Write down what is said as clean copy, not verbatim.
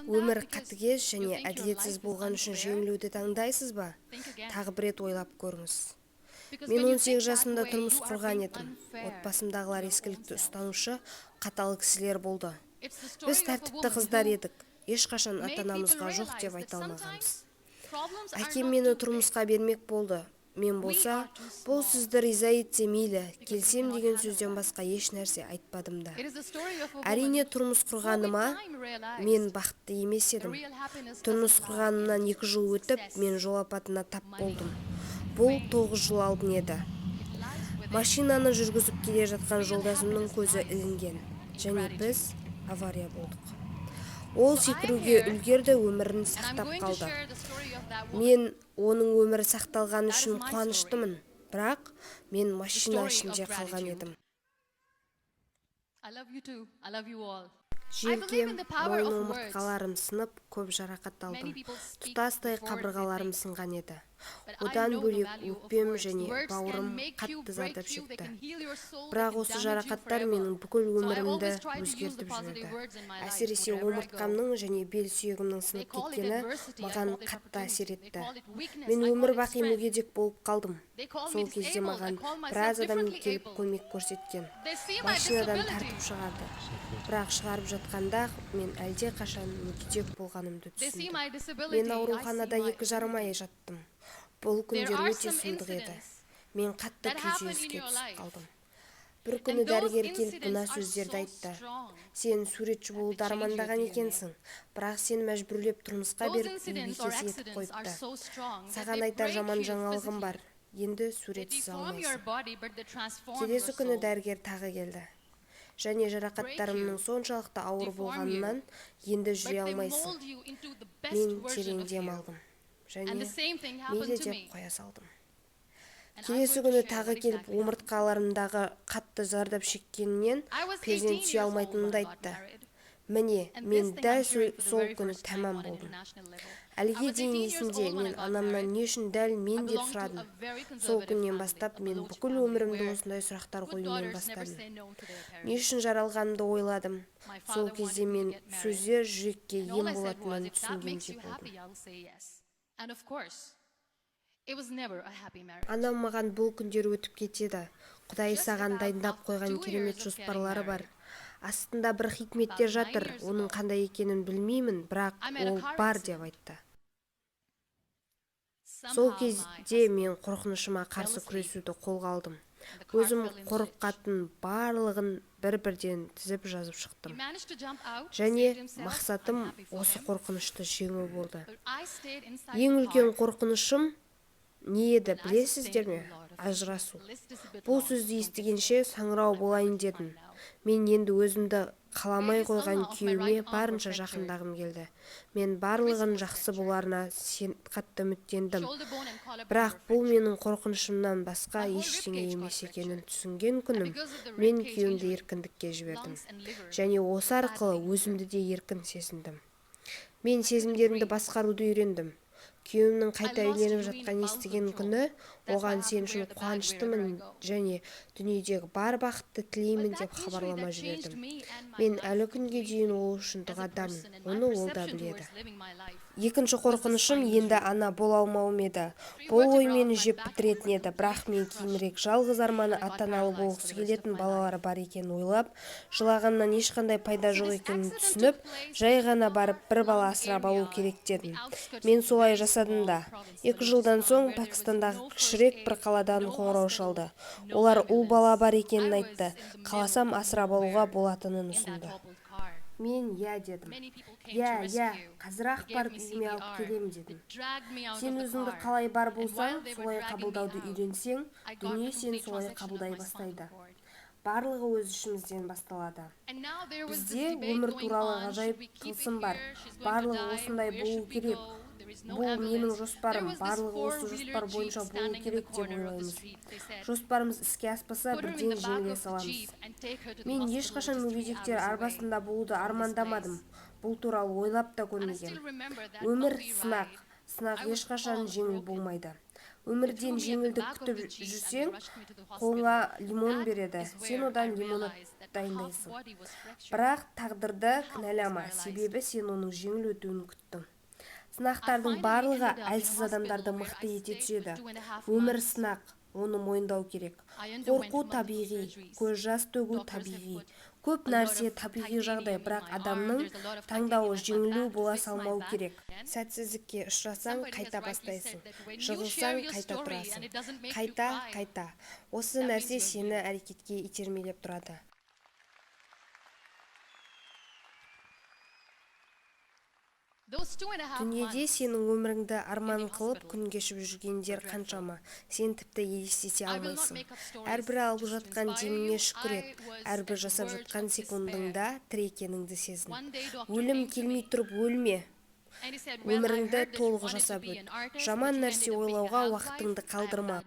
Өмір қатыгез және әділетсіз болған үшін жеңілуді таңдайсыз ба? Тағы бір рет ойлап көріңіз. Мен 18 жасымда тұрмыс құрған едім. Отбасымдағылар ескілікті ұстанушы, қатал кісілер болды. Біз тәртіпті қыздар едік. Ешқашан ата-анамызға жоқ деп айта алмағанбыз. Әкем мені тұрмысқа бермек болды. Мен болса, бұл сізді риза етсе мейлі, келсем деген сөзден басқа еш нәрсе айтпадым да. Әрине, тұрмыс құрғаныма мен бақытты емес едім. Тұрмыс құрғанымнан 2 жыл өтіп, мен жол апатына тап болдым. Бұл 9 жыл алдын еді. Машинаны жүргізіп келе жатқан жолдасымның көзі ілінген және біз авария болдық. Ол секіруге үлгерді, өмірін сақтап қалды. Мен оның өмірі сақталғаны үшін қуаныштымын, бірақ мен машина ішінде қалған едім. Желкем, мойын омыртқаларым сынып, көп жарақат алдым. Тұтастай қабырғаларым сынған еді. Одан бөлек өкпем және бауырым қатты зардап шекті. Бірақ осы жарақаттар менің бүкіл өмірімді өзгертіп жіберді. Әсіресе омыртқамның және бел сүйегімнің сынып кеткені маған қатты әсер етті. Мен өмір бақи мүгедек болып қалдым. Сол кезде маған біраз адам келіп көмек көрсеткен. Машинадан тартып шығарды. Бірақ шығарып жатқанда мен әлде қашан мүгедек болғанымды түсіндім. Мен ауруханада 2,5 ай жаттым. Бұл күндер өте сұмдық еді. Мен қатты күйзеліске түсіп қалдым. Бір күні дәрігер келіп мына сөздерді айтты. Сен суретші болуды армандаған екенсің, бірақ сені мәжбүрлеп тұрмысқа беріп үй бикесі етіп қойыпты. Саған айтар жаман жаңалығым бар. Енді сурет сыза алмайсың. Келесі күні дәрігер тағы келді. Және жарақаттарымның соншалықты ауыр болғанынан енді жүре алмайсың. Мен терең дем алдым. Және мейлі деп қоя салдым. Келесі күні тағы келіп омыртқаларымдағы қатты зардап шеккеннен перзент сүйе алмайтынымды айтты. Міне, мен дәл сол күні тәмам болдым. Әліге дейін есімде, мен анамнан не үшін дәл мен деп сұрадым. Сол күннен бастап мен бүкіл өмірімді осындай сұрақтар қоюмен бастадым. Не үшін жаралғанымды ойладым. Сол кезде мен сөздер жүрекке ем болатынын түсінгендей болдым. Анам маған бұл күндер өтіп кетеді. Құдай саған дайындап қойған керемет жоспарлары бар. Астында бір хикметтер жатыр, оның қандай екенін білмеймін, бірақ ол бар деп айтты. Сол кезде мен қорқынышыма қарсы күресуді қолға алдым. Өзім қорқатын барлығын бір-бірден тізіп жазып шықтым. Және мақсатым осы қорқынышты жеңу болды. Ең үлкен қорқынышым не еді білесіздер ме? Ажырасу. Бұл сөзді естігенше саңырау болайын дедім. Мен енді өзімді қаламай қойған күйеуіме барынша жақындағым келді. Мен барлығын жақсы боларына қатты үміттендім. Бірақ бұл менің қорқынышымнан басқа ештеңе емес екенін түсінген күнім, мен күйеуімді еркіндікке жібердім. Және осы арқылы өзімді де еркін сезіндім. Мен сезімдерімді басқаруды үйрендім. Күйеуімнің қайта үйленіп жатқан естіген күні оған сен үшін қуаныштымын және дүниедегі бар бақытты тілеймін деп хабарлама жібердім. Мен әлі күнге дейін ол үшін дұғадамын, оны ол да біледі. Екінші қорқынышым енді ана бола алмауым еді. Бұл ой мені жеп бітіретін еді, бірақ мен кейінірек жалғыз арманы ата-аналы болғысы келетін балалары бар екенін ойлап, жылағаннан ешқандай пайда жоқ екенін түсініп, жай ғана барып бір бала асырап алу керек дедім. Мен солай жасадым да. 2 жылдан соң Пәкістандағы кішірек бір қаладан қоңырау шалды. Олар ұл бала бар екенін айтты, қаласам асырап алуға болатынын ұсынды. Мен иә дедім. Иә, иә, қазір-ақ барып үйіме алып келем дедім. Сен өзіңді қалай бар болсаң, солай қабылдауды үйренсең, дүние сені солай қабылдай бастайды. Барлығы өз ішімізден басталады. Бізде өмір туралы ғажайып тылсым бар. Барлығы осындай болу керек. Бұл менің жоспарым, барлығы осы жоспар бойынша болу керек деп ойлаймыз. Жоспарымыз іске аспаса, бірден жеңіле саламыз. Мен ешқашан мүгедектер арбасында болуды армандамадым. Бұл туралы ойлап та көрмегем. Өмір сынақ. Сынақ ешқашан жеңіл болмайды. Өмірден жеңілдік күтіп жүрсең, қолыңа лимон береді, сен одан лимонад дайындайсың. Бірақ тағдырды кінәлама, себебі сен оның жеңіл өтуін күттің. Сынақтардың барлығы әлсіз адамдарды мықты ете түседі. Өмір сынақ, оны мойындау керек. Қорқу табиғи, көз жас төгу табиғи. Көп нәрсе табиғи жағдай, бірақ адамның таңдауы жеңілу бола салмау керек. Сәтсіздікке ұшырасаң, қайта бастайсың. Жығылсаң, қайта тұрасың. Қайта, қайта. Осы нәрсе сені әрекетке итермелеп тұрады. Дүниеде сенің өміріңді арман қылып күн кешіп жүргендер қаншама, сен тіпті елестете алмайсың. Әрбір алып жатқан деміңе шүкір ет, әрбір жасап жатқан секундыңда тірі екеніңді сезін. Өлім келмей тұрып өлме. Өміріңді толық жасап өт. Жаман нәрсе ойлауға уақытыңды қалдырма.